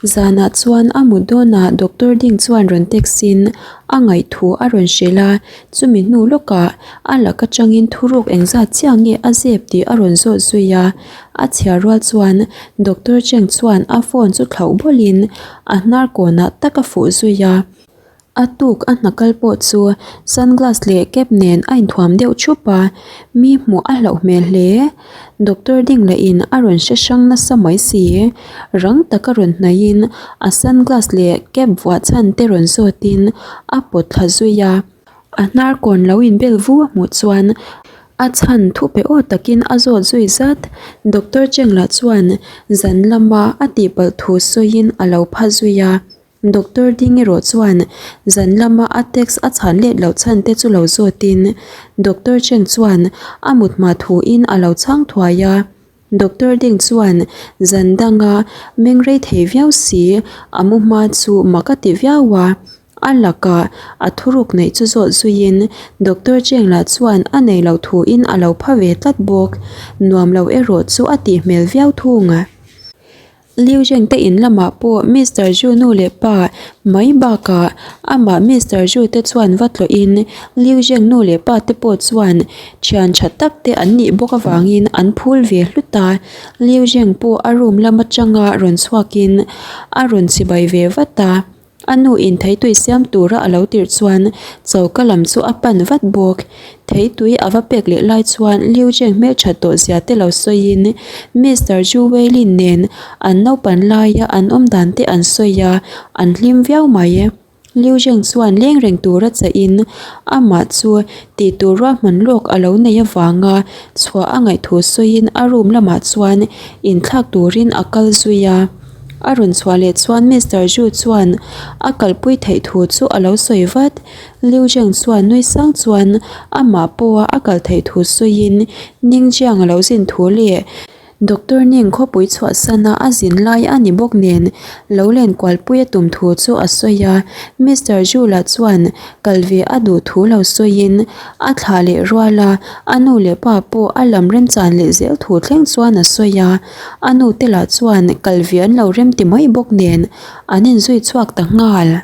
Zanah chuan a mut dawnah Doctor Ding chuan rawn text in a ngaihthu a rawn hrilh a, chumi hnu lawkah a lak atangin thuruk engzat chiah nge a zep tih a rawn zawt zui a. A chhiar rual chuan Doctor Cheng chuan a phone chu thlauh bawlhin a hnar kawnah tak a fuh zui a. A tuk a hna kal pawh chu sunglass leh cap nen a inthuam deuh thup a, mi hmuh a hlauh hmel hle. Doctor ding lah in a rawn hre hrang nasa mai si. Rang taka rawn hnaihin a sunglass leh cap vuah chhan te rawn zawtin a pawt thla zui a. A hnar kawn lo inbel vu a hmuh chuan a chhan thu pe aw takin a zawt zui zat. Doctor Cheng lah chuan zan lama a tihpalh thu sawiin a lo pha zui a. Doctor ding erawh chuan zan lama a text a chhan let loh chhan te chu lo zawtin Doctor Cheng chuan a mut hma thuin a lo chhang thuai a. Doctor ding chuan zan danga meng rei thei viau si a mu hma chu mak a ti viau a. A lakah a thuruk neih chu zawt zuiin Doctor Cheng lah chuan a nei loh thuin a lo pha ve tlat bawk. Nuam lo erawh chu a tih hmel viau thung. Liu Zheng te in lamah pawh Mister Zhu nu leh pa mai bakah amah Mister Zhu te chuan va tlawhin Liu Zheng nu leh pa te pawh chuan thian tha tak te an nih bawk avangin an phul ve hlut a. Liu Zheng pawh a room lam atanga rawn chhuakin a rawn chibai ve vat a. A nu in theitui siam tura a lo tirh chuan choka lam chu a pan vat bawk. Theitui a va pek leh lai chuan Liu Zheng hmelthat tawh zia te lo sawiin Mister Zhu Weilin nen an naupan laia an awm dan te an sawi a, an hlim viau mai. Liu Zheng chuan leng reng tura chahin amah chu tih tur ruahman lawk a lo nei avanga chhuah a ngaih thu sawiin a room lamah chuan inthlak turin a kal zui a. A rawn chhuah leh chuan Mister Zhu chuan a kalpui theih thu chu a lo sawi vat. Liu Zheng chuan nui sang chuan amah pawha a kal theih thu sawiin Ningjiang a lo zin thu leh Doctor Ning khawpui chhuahsana a zin lai a ni bawk nen lo len kualpui a tum thu chu a sawi a. Mister Zhu lah chuan kal ve a duh thu lo sawiin a thlah leh rual a, a nu leh pa pawh a lam remchan leh zel thu thleng chuan a sawi a. A nu te lah chuan kal ve an lo rem ti mai bawk nen an inzui chhuak ta nghal.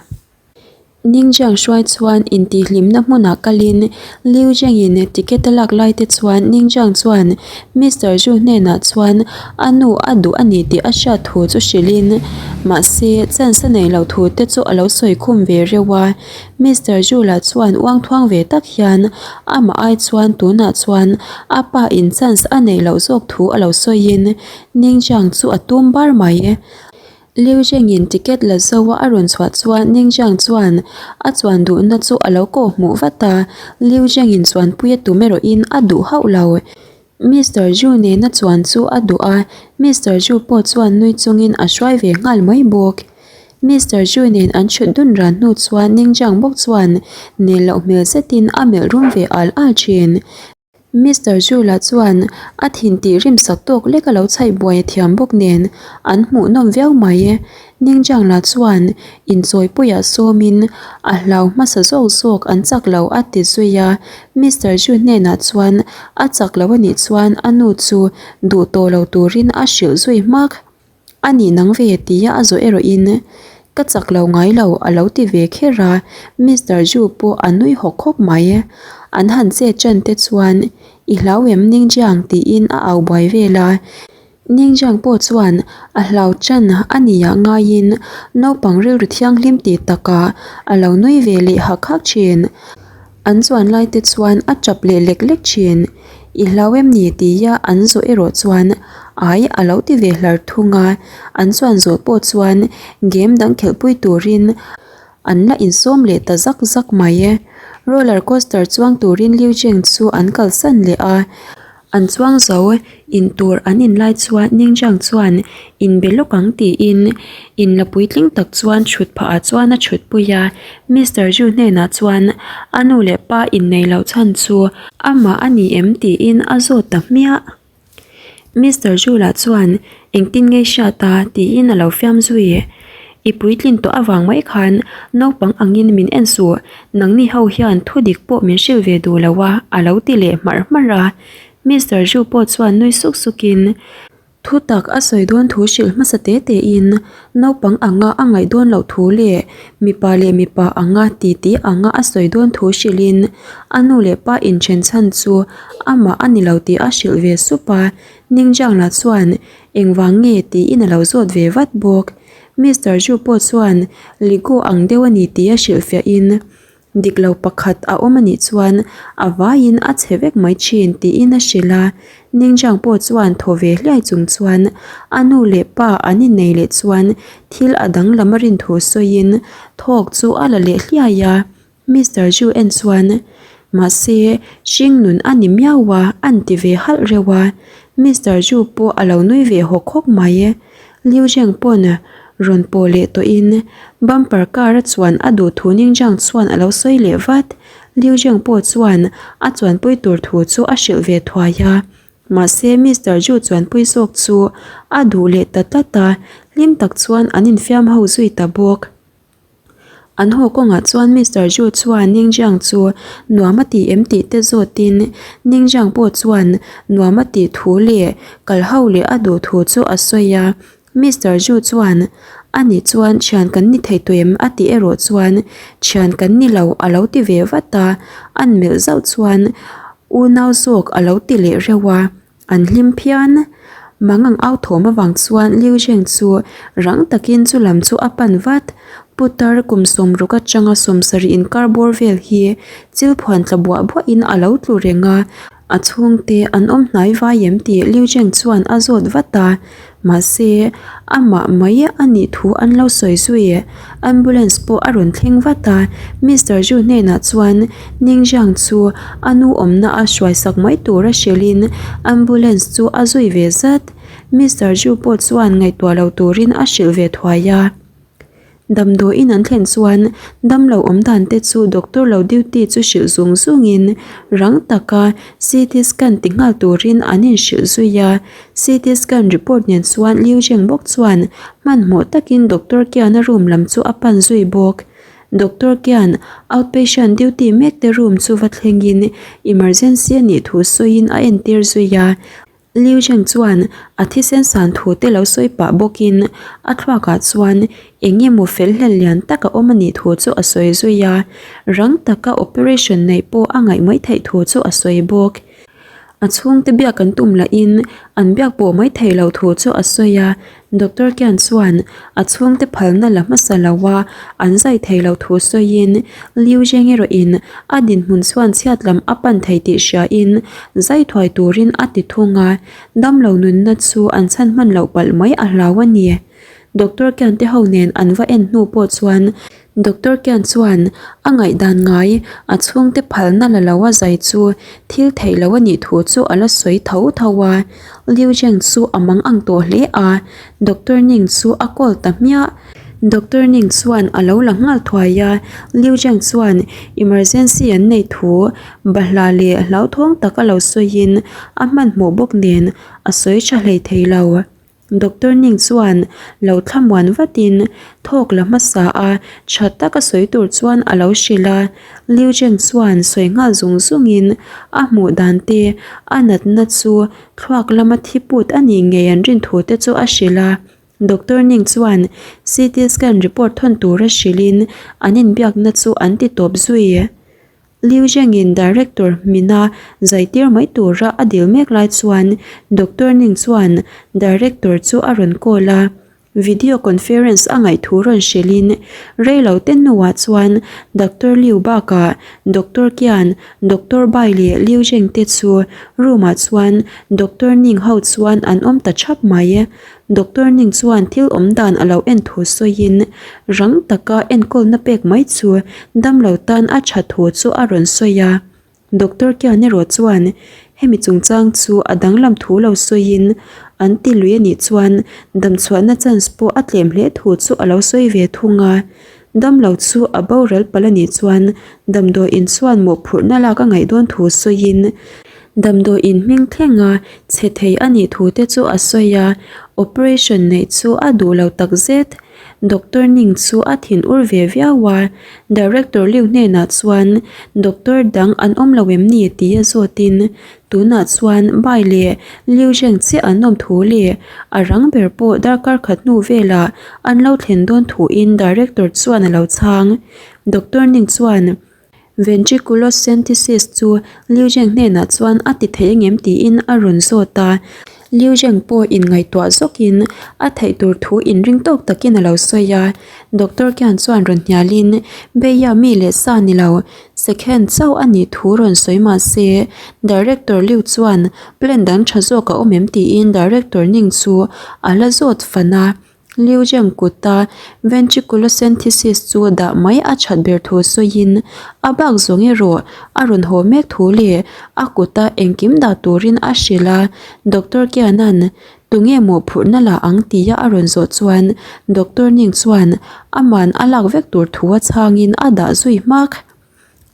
Ningjiang hruai chuan intihhlimna hmunah kalin Liu Zhengin ticket a lak lai te chuan Ningjiang chuan Mister Zhu hnenah chuan a nu a duh a ni tih a hriat thu chu hrilhin mahse chance a nei loh thu te chu a lo sawi khum ve reuh a. Mister Zhu lah chuan uangthuang ve tak hian amah ai chuan tunah chuan a pa in chance a neih loh zawk thu a lo sawiin Ningjiang chu a tum bar mai. Liu Zhengin ticket la zo a a rawn chhuah chuan Ningjiang chuan a chuan duhna chu a lo kawh hmuh vat a, Liu Zhengin chuanpui a tum erawhin a duh hauh lo. Mister Zhu nena chuan chu a duh a, Mister Zhu pawh chuan nui chungin a hruai ve nghal mai bawk. Mister Zhu nen an chhut dun ran hnu chuan Ningjiang bawk chuan nel loh hmel zetin a melh rum ve al al thin. Mister Zhu lah chuan a thin tih rim sak tawk lek a lo chhaih buai a thiam bawk nen an hmuh nawm viau mai. Ningjiang lah chuan inchawipuiah sawmin a hlau hmasa zawk zawk an chak lo a ti zui a, Mister Zhu hnenah chuan a chak lo a nih chuan a nu chu duh tawh lo turin a hrilh zui hmak. A nih nang ve tia a zawh erawhin ka chak lo ngai lo a lo ti ve kher a, Mister Zhu pawh a nui hawk hawk mai. An han che ṭan te chuan i hlau em Ningjiang tiin a au buai vel a. Ningjiang pawh chuan a hlau ṭan a nia ngaiin naupang rilru thianghlim tih takah a lo nui ve leh hak hak ṭhin. An chuan lai te chuan a ṭap leh lek lek ṭhin. I hlau em ni tia an zawh erawh chuan ai a lo ti ve hlar thung a. An chuan zawh pawh chuan game dang khelhpui turin an la insawm leh ta zak zak mai. Roller coaster chuang turin Liu Zheng chu an kalsan leh a. An chuang zo, in tur an in lai chuan Ningjiang chuan in be lawk ang tiin in la puitling tak chuan thut phah ah chuan a thut pui a. Mister Zhu hnenah chuan a nu leh pa innei loh chhan chu amah a ni em tiin a zawt ta hmiah. Mister Zhu lah chuan engtin nge hriat a tiin a lo fiam zui. I puitlin tawh avang mai khan naupang angin min en suh, nangni ho hian thu dik pawh min hrilh ve duh lo a, a lo ti leh hmarh hmarh a. Mister Zhu pawh chuan nui suk sukin, Thutak a sawi dawn thu hrilh hmasa te te in naupang anga a ngaih dawn loh thu leh mipa leh mipa anga titi anga a sawi dawn thu hrilh in a nu leh pa inthen chhan chu amah a ni lo tih a hrilh ve sup a, Ningjiang lah chuan engvang nge tiin a lo zawt ve vat bawk. Mister Zhu pawh chuan Ligo ang deuh a ni tih a hrilhfiah in Dik lo pakhat a awm a nih chuan a vaiin a chhe vek mai thin tiin a hrilh a, Ningjiang pawh chuan thaw ve hliai chung chuan a nu leh pa an innei leh chuan thil a danglam a rin thu sawiin thawk chu a la leh hliai a, Mister Zhu en chuan mahse hring nun a ni miau a an ti ve halh reuh a, Mister Zhu pawh a lo nui ve hawk hawk mai. Liu Zheng pawn rawn pawh leh tawhin bumper car a chuan a duh thu Ningjiang chuan a lo sawi leh vat. Liu Zheng pawh chuan a chuanpui tur thu chu a hrilh ve thuai a. Mahse Mister Zhu chuanpui zawk chu a duh leh ta tlat a, hlim tak chuan an infiam ho zui ta bawk. An haw kawngah chuan Mister Zhu chuan Ningjiang chu nuam a ti em tih te zawtin Ningjiang pawh chuan nuam a tih thu leh kal ho leh a duh thu chu a sawi a. Mister Zhu chuan a nih chuan thian kan ni thei tawh em a tih erawh chuan thian kan ni lo a lo ti ve vat a, an melh zauh chuan unau zawk a lo ti leh reuh a. An hlim phian. Mangang au thawm avang chuan Liu Zheng chu rang takin chu lam chu a pan vat. Putar kum 60 atanga 70 inkar bawr vel hi chil phuan tla buah buahin a lo tlu reng a, a chhungte an awm hnai vai em tih Liu Zheng chuan a zawt vat a. Mahse, amah mai a nih thu an lo sawi zui. Ambulance pawh a rawn thleng vat a, Mister Zhu hnenah chuan Ningjiang chu a nu awmna a hruaisak mai tura hrilhin ambulance chu a zui ve zat. Mister Zhu pawh chuan ngaihtuah lo turin a hrilh ve thuai a. Damdawiin an thlen chuan damlo awm dan te chu doctor lo duty chu hrilh zung zungin rang taka CT scan ti nghal turin an inhrilh zui a. CT scan report nen chuan Liu Zheng bawk chuan hmanhmawh takin doctor Kiana room lam chu a pan zui bawk. Doctor Kian outpatient duty mek te room chu va thlengin emergency a nih thu sawiin a entir zui a. Liu Zheng chuan a thisen san thu te lo sawi pah bawkin a thluakah chuan eng emaw fel hlel lian tak a awm a nih thu chu a sawi zui a, rang taka operation neih pawh a ngaih mai theih thu chu a sawi bawk. A chhungte biak an tum lahin an biak pawh mai theih loh thu chu a sawi a, Doctor Kian chuan a chhungte phalna la hmasa lo a, an zai thei loh thu sawiin Liu Zheng erawhin a dinhmun chuan chhiat lam a pan thei tih hriain zai thuai turin a ti thung a, damlo nunna chu an chhan hman loh palh mai a hlau a ni. Doctor Kian te ho nen an va en hnu pawh chuan Doctor Kian chuan a ngaihdan ngai a chhungte phalna la lo a zai chu thil theih lo a nih thu chu a la sawi tho tho a. Liu Zheng chu a mang ang tawh hle a, Doctor Ning chu a call ta hmiah. Doctor Ning chuan a lo la nghal thuai a, Liu Zheng chuan emergency an neih thu bahla leh hlauthawng tak a lo sawiin a hmanhmawh bawk nen a sawi tha hlei thei lo. Doctor Ning chuan lo thlamuan vatin thawk la hmasa a, tha taka sawi tur chuan a lo hrilh a. Liu Zheng chuan sawi nghal zung zungin a hmuh dan te, a natna chu thluak lama thi put a nih ngei an rin thu te chu a hrilh a. Doctor Ning chuan CT scan report thawn tura hrilhin an inbiakna chu an ti tawp zui. Liu Zhengin Director hmina zaitir mai tura a dil mek lai chuan Doctor Ning chuan Director chu a rawn call a, video conference a ngaih thu rawn hrilhin rei lo te hnuah chuan Doctor Liu bakah Doctor Qian, Doctor Bai leh Liu Zheng te chu room ah chuan Doctor Ning ho chuan an awm ta thap mai. Doctor Ning chuan thil awm dan a lo en thu sawiin rang taka enkawlna pek mai chu damlo tan a tha thu chu a rawn sawi a. Doctor Kian erawh chuan hemi chungchang chu a danglam thu lo sawiin an ti lui a nih chuan damchhuahna chance pawh a tlem hle thu chu a lo sawi ve thung a. Damlo chu a boral palh a nih chuan damdawiin chuan mawhphurhna lak a ngaih dawn thu sawiin damdawiin hming thlenga chhe thei a nih thu te chu a sawi a, operation neih chu a duh lo tak zet. Doctor Ning chu a thin ur ve viau a, Director Liu hnenah chuan doctor dang an awm lo em ni tia zawtin. Tunah chuan Bai leh Liu Zheng chiah an awm thu leh a rang ber pawh darkar khat hnu velah an lo thlen dawn thuin Director chuan a lo chhang. Doctor Ning chuan Ventriculocentesis chu Liu Zheng hnenah chuan a ti thei angem tiin a rawn zawt a. Liu Zheng pawh inngaihtuah zawkin a theih tur thu inring tawk takin a lo sawi a. Doctor Kian chuan rawn hnialin Beia mi leh sa ni lo, second chauh a nih thu rawn sawi mah se Director Liu chuan plan dang tha zawk a awm em tiin Director Ning chu a la zawt fan a. Liu Zheng kuta ventriculocentesis chu dah mai a that ber thu sawiin a bak zawng erawh a rawn haw mek thu leh a kuta engkim dah turin a hrilh a. Doctor Kiana'n tunge mawhphurhna la ang tia a rawn zawh chuan Doctor Ning chuan aman a lak vek tur thu a chhangin a dah zui hmak.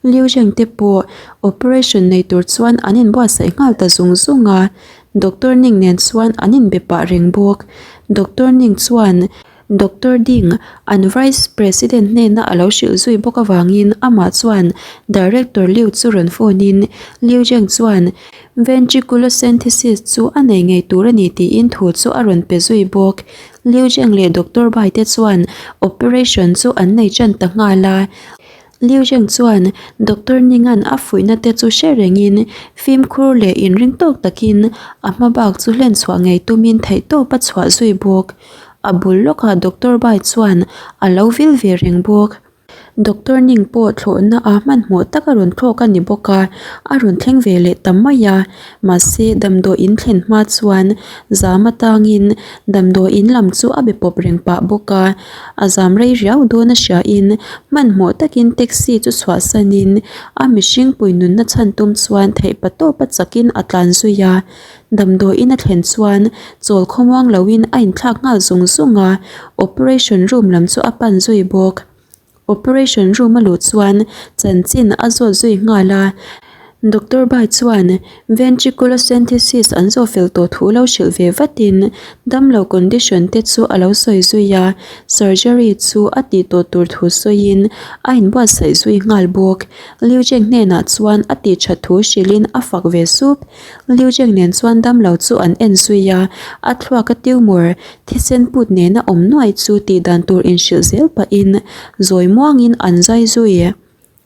Liu Zheng te pawh operation nei tur chuan an inbuatsaih nghal ta zung zung a, Doctor Ning nen chuan an inbe pah reng bawk. Doctor Ning chuan Doctor Ding an Vice President hnena a lo hrilh zui bawk avangin amah chuan Director Liu chu rawn phone in Liu Zheng chuan Ventriculocentesis chu a nei ngei tur a ni tiin thu chu a rawn pe zui bawk. Liu Zheng leh Doctor Bai te chuan operation chu an nei tan ta nghal a. Liu Zheng chuan Doctor Ningan a fuihna te chu hre rengin fimkhur leh inring tawk takin a hma bak chu hlen chhuah ngei tumin theihtawp a chhuah zui bawk. A bul lawkah Doctor Bai chuan a lo vil ve reng bawk. Doctor Ning pawh thlawhna a hmanhmawh tak a rawn thlawk a ni bawk a, a rawn thleng ve leh ta mai a. Mahse damdawi in thlen hma chuan zam atangin damdawi in lam chu a be pawp reng pah bawk a. A zam rei riau dawn a hriain hmanhmawh takin taxi chu chhuahsanin a mihring pui nunna chhan tum chuan theih pa tawp a chakin a tlan zui a. Damdawiin a thlen chuan chawl khawmuang loin a inthlak nghal zung zung a, operation room lam chu a pan zui bawk. Operation room a luh chuan chanchin a zawt zui nghal a, Doctor Bai chuan ventriculocentesis an zawh fel tawh thu lo hrilh ve vatin damlo condition te chu a lo sawi zui a, surgery chu a tih tawh tur thu sawiin a inbuatsaih zui nghal bawk. Liu Cheng hnenah chuan a tih that thu hrilhin a fak ve sup. Liu Cheng nen chuan damlo chu an en zui a, a thluak a tumor Thisen put nena awm nuai chu tih dan tur inhrilh zel pahin zawi muangin an zai zui.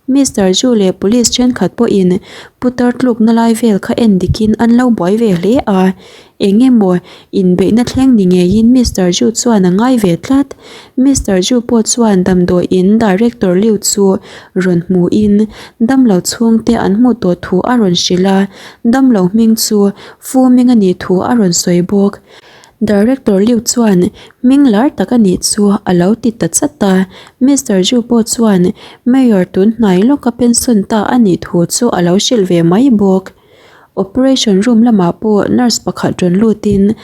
Mister Zhu leh police thenkhat pawhin putar tlukna lai vel kha en dikin an lo buai ve hle a, eng emaw inbeihna thleng ni ngeiin Mister Zhu chuan a ngai ve tlat. Mister Zhu pawh chuan damdawiin Director Liu chu rawn hmuin damlo chhungte an hmuh tawh thu a rawn hrilh a, damlo hming chu Fu Ming a nih thu a rawn sawi bawk. Director Liu chuan hming lar tak a nih chu a lo ti ta chat a, Mister Zhu pawh chuan Mayor tun hnai lawka pension ta a nih thu chu a lo hrilh ve mai bawk. Operation room lamah pawh nurse pakhat rawn lutin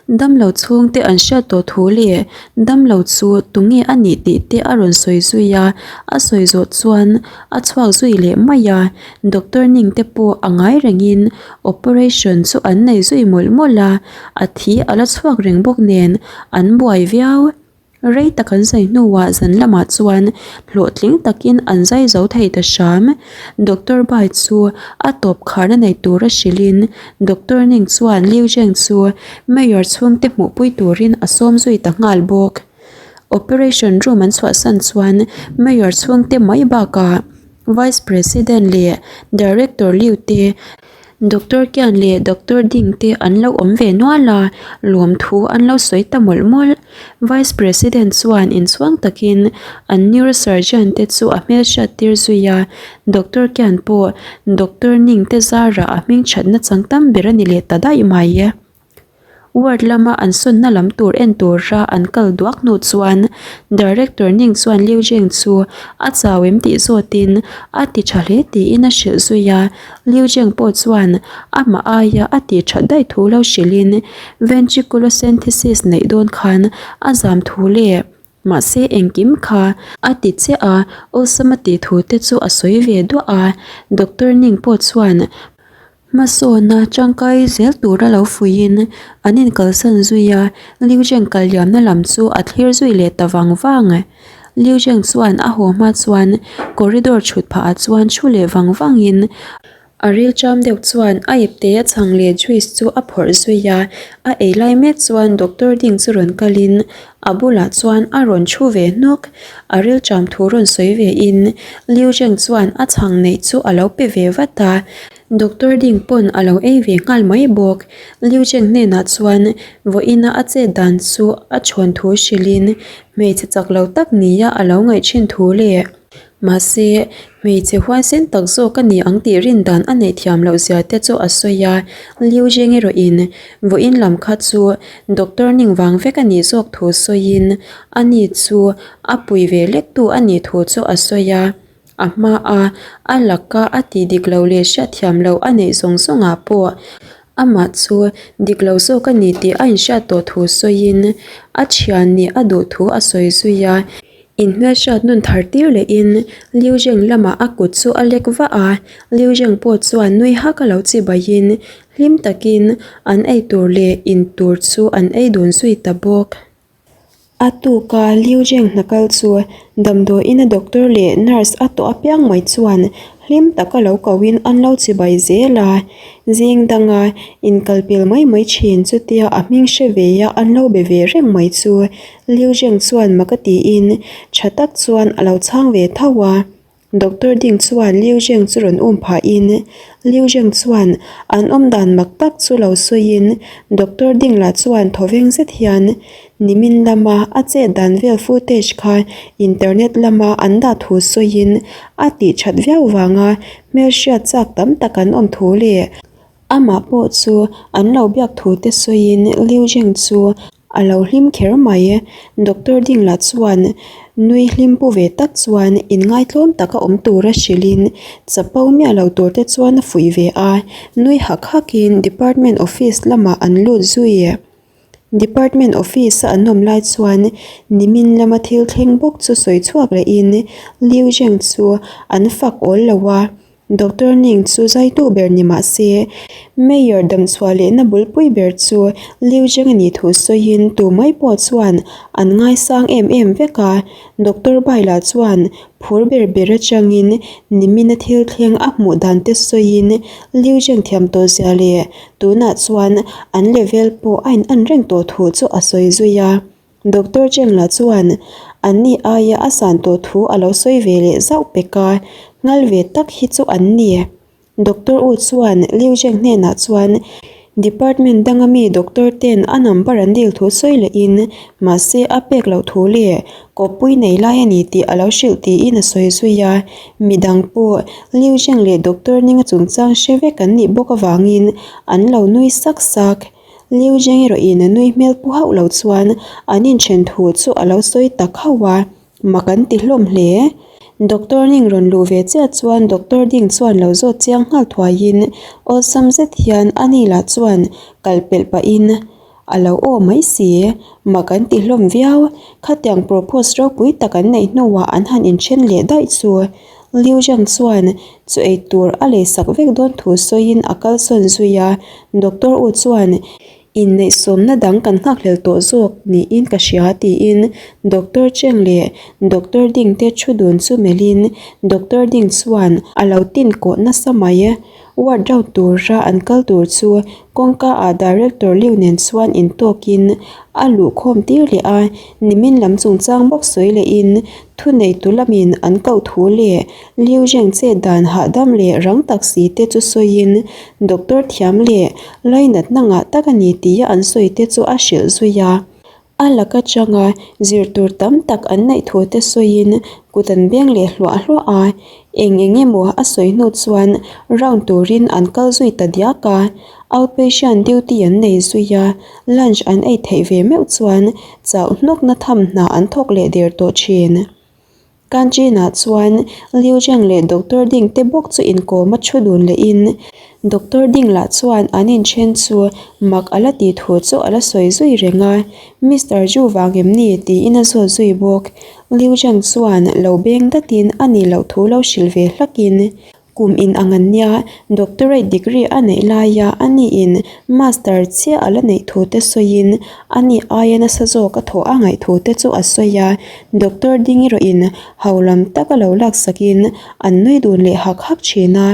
damlo chhungte an hriat tawh thu leh damlo chu tunge a nih tih te a rawn sawi zui a, a sawi zawh chuan a chhuak zui leh mai a, Doctor Ning te pawh a ngai rengin operation chu an nei zui mawlh mawlh a, a thi a la chhuak reng bawk nen an buai viau. Rei tak an zai hnuah zan lamah chuan hlawhtling takin an zai zo thei ta hram. Doctor Bai chu a tawp kharna nei tura hrilhin Doctor Ning chuan Liu Zheng chu Mayor chhungte hmuhpui turin a sawm zui ta nghal bawk. Operation room an chhuahsan chuan Mayor chhungte mai bakah Vice President leh Director Liu te, Doctor Kian leh Doctor Ding te an lo awm ve nual a, lawmthu an lo sawi ta mawlh mawlh. Vice President chuan inchhuang takin an neurosurgeon te chu a hmelhriat tir zui a, Doctor Kian pawh Doctor Ning te zarah a hmingthatna chang tam ber a ni leh ta daih mai. Ward lama an sawnna lam tur en tura an kal duak hnu chuan Director Ning chuan Liu Zheng chu a chau em tih zawtin a ti tha hle tiin a hrilh zui a. Liu Zheng pawh chuan amah aia a tih that daih thu lo hrilhin ventriculosynthesis neih dawn khan a zam thu leh mahse engkim kha a ti chiah a, awlsam a tih thu te chu a sawi ve duah a. Doctor Ning pawh chuan Hmasawna tangkai zel tura lo fuihin an inkalsan zui a, Liu Zheng kal liamna lam chu a thlir zui leh ta vang vang. Liu Zheng chuan a haw hma chuan corridor chhut phahah chuan thu leh vang vangin. A rilṭam deuh chuan a ipte a chhang leh juice chu a phawrh zui a, a ei lai mek chuan doctor ding chu rawn kalin a bulah chuan a rawn thu ve hnawk. A rilṭam thu rawn sawi ve in Liu Zheng chuan a chhang neih chu a lo pe ve vat a, doctor ding pawn a lo ei ve nghal mai bawk. Liu Zheng hnenah chuan vawiina a chet dan chu a chhawn thu hrilhin hmeichhe chak lo tak nia a lo ngaih thin thu leh. Mahse, hmeichhe huaisen tak zawk a ni ang tih rin dan a neih thiam loh zia te chu a sawi a, Liu Zheng erawhin vawiin lam kha chu doctor ning vang vek a nih zawk thu sawiin ani chu a pui ve lek tu a nih thu chu a sawi a, a hma a a laka a tih dik loh leh hriatthiam loh a neih zawng zawngah pawh amah chu dik lo zawk a ni tih a inhriat tawh thu sawiin a thian nih a duh thu a sawi zui a. Inhmelhriat nun thar tir lehin Liu Zheng lamah a kut chu a lek vah a, Liu Zheng pawh chuan nui hak a lo chi baihin hlim takin an ei tur leh in tur chu an ei dun zui ta bawk. A tuka Liu Zheng hna kal chu damdawiin a doctor leh nurse a tawh apiang mai chuan hlim taka lo kohin an lo chi bai zel a, zing danga inkalpel mai mai thin chutia a hming hre ve a an lo be ve reng mai chu Liu Zheng chuan mak a tiin tha tak chuan a lo chhang ve tho a. Doctor Ding chuan Liu Zheng chu rawn um phahin Liu Zheng chuan an awm dan mak tak chu lo sawiin Doctor Ding lah chuan thawveng zet hian nimin lama a chet dan vel footage kha internet lama an dah thu sawiin a tih that viau vanga hmelhriat chak tam tak an awm thu leh amah pawh chu an lo biak thu te sawiin Liu Zheng chu A lo hlim kher mai. Doctor ding lah chuan nui hlim pu ve tak chuan inngaitlawm taka awm tura hrilhin chapo miah lo tur te chuan a fuih ve a, nui hak hakin department office lamah an lut zui. Department office a an awm lai chuan nimin lama thil thleng bawk chu sawi chhuak lehin Liu Zheng chu an fak awl lo a. Doctor Ning chu zaitu ber ni mah se, Mayor damchhuah lehna bulpui ber chu Liu Zheng a nih thu sawiin tu mai pawh chuan an ngaisang em em vek a. Doctor Bai lah chuan phur ber ber atangin nimina thil thleng a hmuh dan te sawiin Liu Zheng thiam tawh zia leh tunah chuan an level pawh a in an reng tawh thu chu a sawi zui a. Doctor Cheng lah chuan an ni aia a san tawh thu a lo sawi ve leh zauh pek a, nghal ve tak hi chu an ni. Doctor U chuan Liu Zheng hnenah chuan department danga mi doctor ten a number an dil thu sawi lehin mahse a pek loh thu leh kawppui nei lai a ni tih a lo hrilh tiin a sawi zui a, midang pawh Liu Zheng leh doctor Ninga chungchang hre vek an nih bawk avangin an lo nui sak sak. Liu Zheng erawhin a nui hmel pu hauh lo chuan an inthen thu chu a lo sawi tak hauh a, mak an ti hlawm hle. Doctor Ning rawn luh ve chiah chuan Doctor Ding chuan lo zawt chiang nghal thuaiin awlsam zet hian a ni lah chuan kal pelh pahin a lo aw mai si. Mak an ti hlawm viau. Khatiang propose ropui tak an neih hnuah an han inthen leh daih chu Liu Zhang chuan chu ei tur a leisak vek dawn thu sawiin a kalsawn zui a, Doctor U chuan inneihsawmna dang kan nghakhlel tawh zawk niin ka hria tiin Doctor Cheng leh Doctor Ding te thu dun chu melhin Doctor Ding chuan a lo tin kawh nasa mai. Ward round tura an kal tur chu kawngka ah Director Liu nen chuan intawkin a luh khawm tir leh a, nimin lam chungchang bawk sawi lehin thuneitu lamin an koh thu leh Liu Zheng chet dan hahdam leh rang tak si te chu sawiin doctor thiam leh lainatna ngah tak a ni tia an sawi te chu a hrilh zui a. A lak atanga zir tur tam tak an neih thu te sawiin kut an beng leh hluah hluah a, eng eng emaw a sawi hnu chuan round turin an kal zui ta diak a, outpatient duty an nei zui a, lunch an ei theih ve meuh chuan chauh hnawkna tham hna an thawk leh der tawh thin. Canteen-ah chuan Liu Zheng leh Doctor Ding te bawk chu inkawm a thu dun lehin Doctor Ding lah chuan an inthen chu mak a la tih thu chu a la sawi zui reng a, Mister Zhu vang em ni? tiin a zawt zui bawk. Liu Zheng chuan lo beng datin a nih loh thu lo hrilh ve hlakin Kum in ang an nia, doctorate degree a neih laia a niin master chiah a la neih thu te sawiin a ni aia nasa zawk a thawh a ngaih thu te chu a sawi a. Doctor ding erawhin ho lam taka lo laksakin an nui dun leh hak hak thin a.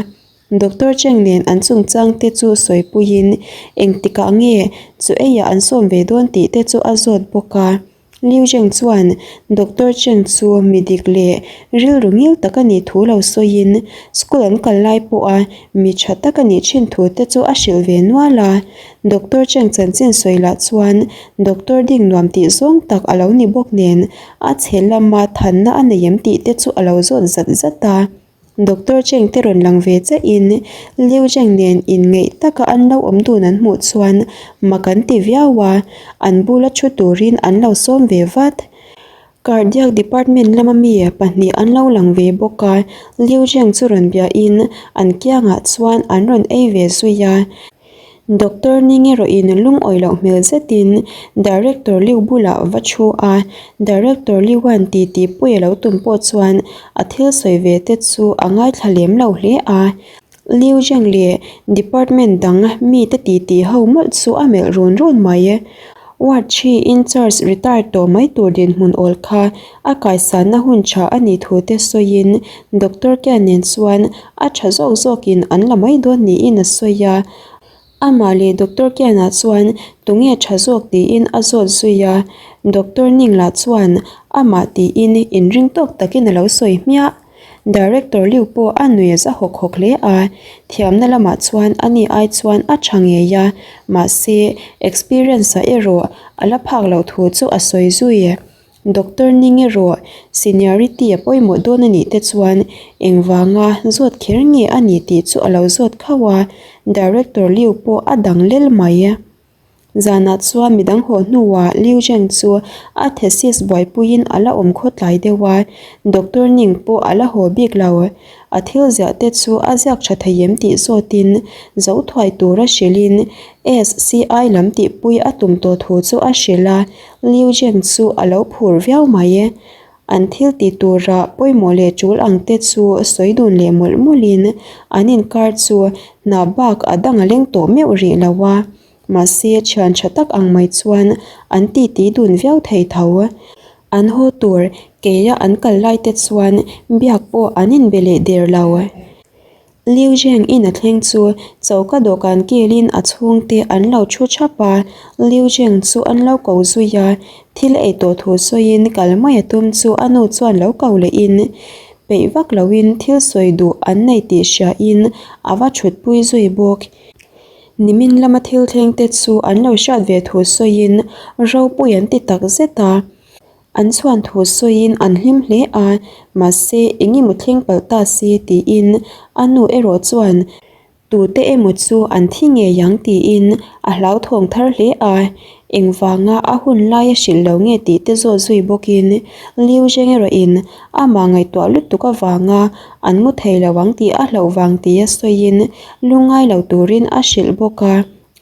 Doctor Cheng nen an chungchang te chu sawipuiin engtikah nge chu eiah an sawm ve dawn tih te chu a zawt bawk a. Liu Zheng chuan Doctor Cheng chu mi dik leh rilru ngil tak a nih thu lo sawiin school an kal lai pawha mi tha tak a nih thin thu te chu a hrilh ve nual a. Doctor Cheng chanchin sawi lah chuan Doctor ding nuam tih zawng tak a lo ni bawk nen a chhe lama thanna a nei em tih te chu a lo zawt zat zat a. Doctor Cheng te rawn lang ve chiahin Liu Zheng nen inngeih taka an lo awm dun an hmuh chuan mak an ti viau a, an bula thu turin an lo sawm ve vat. Cardiac department lama mi pahnih an lo lang ve bawk a, Liu Zheng chu rawn biahin an kiangah chuan an rawn ei ve zui a. Doctor Ning erawhin lungawi loh hmel zetin Director Liu bulah va thu a, Director Liuan titi pui a lo tum pawh chuan a thil sawi ve te chu a ngaithla lem lo hle a. Liu Zheng leh department dang mite titi ho mawlh chu a melh run run mai. Ward 3 in-charge retired tawh mai tur dinhmun awl kha a kaisanna hun tha a nih thu te sawiin Doctor Kian nen chuan a tha zawk zawkin an la mai dawn niin a sawi a. Amah leh Doctor Kianah chuan tunge tha zawk tiin a zawt zui a, Doctor Ning lah chuan amah tiin inring tawk takin a lo sawi hmiah. Director Liu pawh a nui a za hawk hawk hle a, thiamna lamah chuan ani ai chuan a tha ngei a, mahse experience ah erawh a la phak loh thu chu a sawi zui. Doctor Ning erawh seniority a pawimawh dawn a nih te chuan engvanga zawt kher nge a ni tih chu a lo zawt khauh a, Director Liu pawh a dang lel mai. Zanah chuan midang haw hnuah Liu Zheng chu a thesis buaipuiin a la awm khawtlai deuh a, Doctor Ning pawh a la haw bik lo. A thil ziah te chu a ziak tha thei em tih zawtin zo thuai tura hrilhin SCI lam tihpui a tum tawh thu chu a hrilh a, Liu Zheng chu a lo phur viau mai. An thil ti tura pawimawh leh tul ang te chu sawi dun leh mawlh mawlhin an inkar chu hna bak a dang a leng tawh meuh rih lo a, mahse thian tha tak ang mai chuan an titi dun viau thei tho. An haw tur keia an kal lai te chuan biak pawh an inbe leh der lo. Liu Zheng in a thleng chu choka dawhkan kilin a chhungte an lo thu thap a, Liu Zheng chu an lo ko zui a, thil ei tawh thu sawiin kal mai a tum chu a nu chuan lo ko lehin peih vak loin thil sawi duh an nei tih hriain a va thutpui zui bawk. Nimin lama thil thleng te chu an lo hriat ve thu sawiin ropui an ti tak zet a. An chhuan thu sawiin an hlim hle a, mahse eng emaw thleng palh ta si tiin a nu erawh chuan tute emaw chu an thi ngei ang tiin a hlauthawng thar hle a, engvanga a hun lai a hrilh lo nge tih te zawt zui bawkin Liu Zheng erawhin amah ngaihtuah lutuk avanga an mu thei lo ang tih a hlauh vang tia sawiin lungngai lo turin a hrilh bawk a.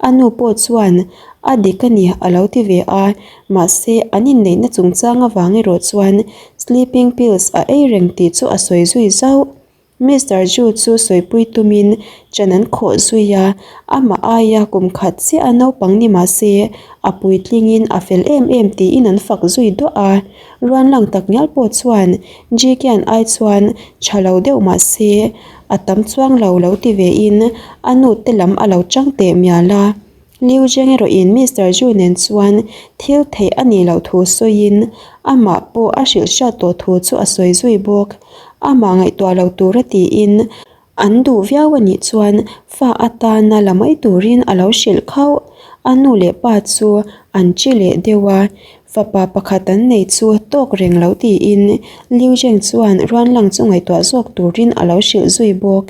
A nu pawh chuan a dik a ni a lo ti ve a, mahse an inneihna chungchang avang erawh chuan sleeping pills a ei reng tih chu a sawi zui zauh. Mister Ju chu sawipui tumin chan an khawh zui a, amah aia kum khat chiah a naupang ni mahse a puitlingin a fel em em tiin an fak zui duah a. Ruanlang tak ngial pawh chuan Jikian ai chuan tha lo deuh mahse a tam chuang lo lo ti ve in a nu te lam a lo chang teh mial a. Liu Zheng erawhin Mister Zhu nen chuan thil theih a nih loh thu sawiin amah pawh a hrilh hriat tawh thu chu a sawi zui bawk. Amah ngaihtuah lo tura tiin An duh viau a nih chuan fa atana la mai turin a lo hrilh khauh. A nu leh pa chu an chi leh deuh a, fapa pakhat an nei chu tawk reng lo tiin Liu Zheng chuan Ruanlang chu ngaihtuah zawk turin a lo hrilh zui bawk.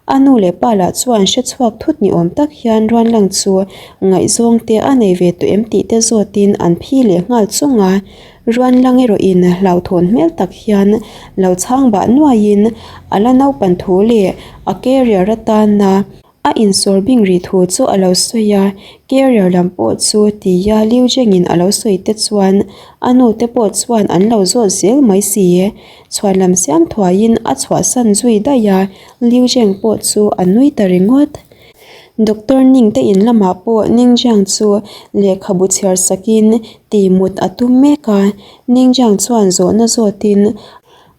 A nu leh pa lah chuan hre chhuak thut ni awm tak hian Ruanlang chu ngaihzawng te a nei ve tawh em tih te zawtin an phi leh nghal chung a. Ruanlang erawhin hlauhthawn hmel tak hian lo chhang bah nuaiin a la naupan thu leh a carrier atana a insawr bing rih thu chu a lo sawi a, carrier lam pawh chu tia Liu Zhengin a lo sawi te chuan a nu te pawh chuan an lo zawt zel mai si. Chhuan lam siam thuaiin a chhuahsan zui daih a, Liu Zheng pawh chu a nui ta ringawt. Doctor Ning te in lamah pawh Ning Jiang chu lehkhabu chhiar sakin ti mut a tum mek a, Ning Jiang chuan zawhna zawtin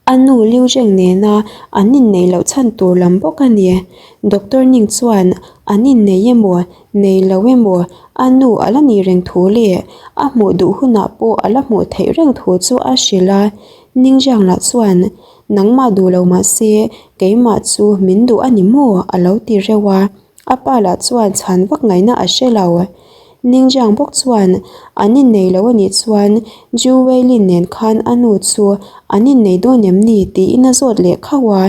A nu Liu Zheng nena an inneih loh chhan tur lam bawk a ni. Doctor Ning chuan an innei emaw, nei lo emaw a nu a la nih reng thu leh a hmuh duh hunah pawh a la hmuh theih reng thu chu a hrilh a. Ning Zhang lah chuan, Nangmah duh lo mah se keimah chu min duh a ni maw? a lo ti reuh a. A pa lah chuan chhan vak ngaihna a hre lo. Ningjiang bawk chuan an innei lo a nih chuan Ju Weilin nen khan a nu chu an innei dawn em ni tiin a zawt leh khauh a.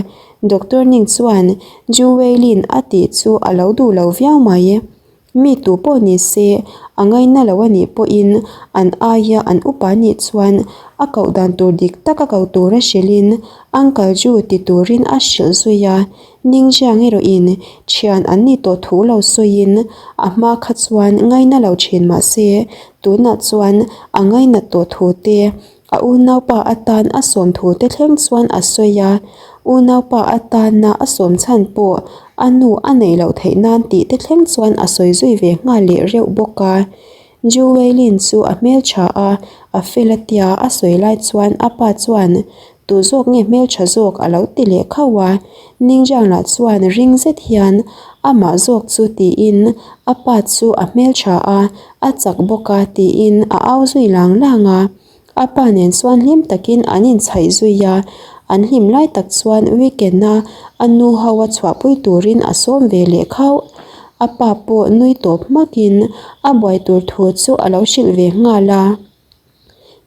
Doctor Ning chuan Ju Weilin a tih chu a lo duh lo viau mai. Mi tu pawh ni se a ngaina lo a nih pawhin an aia an upa nih chuan a koh dan tur dik tak a ko tura hrilhin Uncle Ju ti turin a hrilh zui a. Ningjiang erawhin thian an ni tawh thu lo sawiin a hma kha chuan ngaina lo thin mah se tunah chuan a ngainat tawh thu te, a unaupa atan a sawm thu te thleng chuan a sawi a, unaupa atana a sawm chhan pawh a nu a neih loh theih nan tih te thleng chuan a sawi zui ve nghal leh reuh bawk a. Ju Weilin chu a hmeltha a, a fel a tia a sawi lai chuan a pa chuan Tu zawk nge hmeltha zawk a lo ti leh khauh a, Ningjiang lah chuan ring zet hian amah zawk chu tiin a pa chu a hmeltha a, a chak bawk a tiin a au zui lang lang a. A pa nen chuan hlim takin an inchhaih zui a, an hlim lai tak chuan weekend a a nu ho a chhuahpui turin a sawm ve leh khauh. A pa pawh nui tawp hmakin a buai tur thu chu a lo hrilh ve nghal a.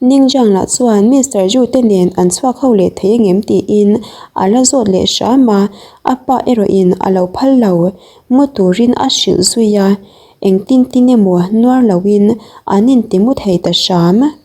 Ningjiang lah chuan Mister Zhu te nen an chhuak ho leh thei engem tiin a la zawt leh hram a, a pa erawhin a lo phal lo. Mu turin a hrilh zui a, engtin tin emaw nuar loin an inti mu thei ta hram.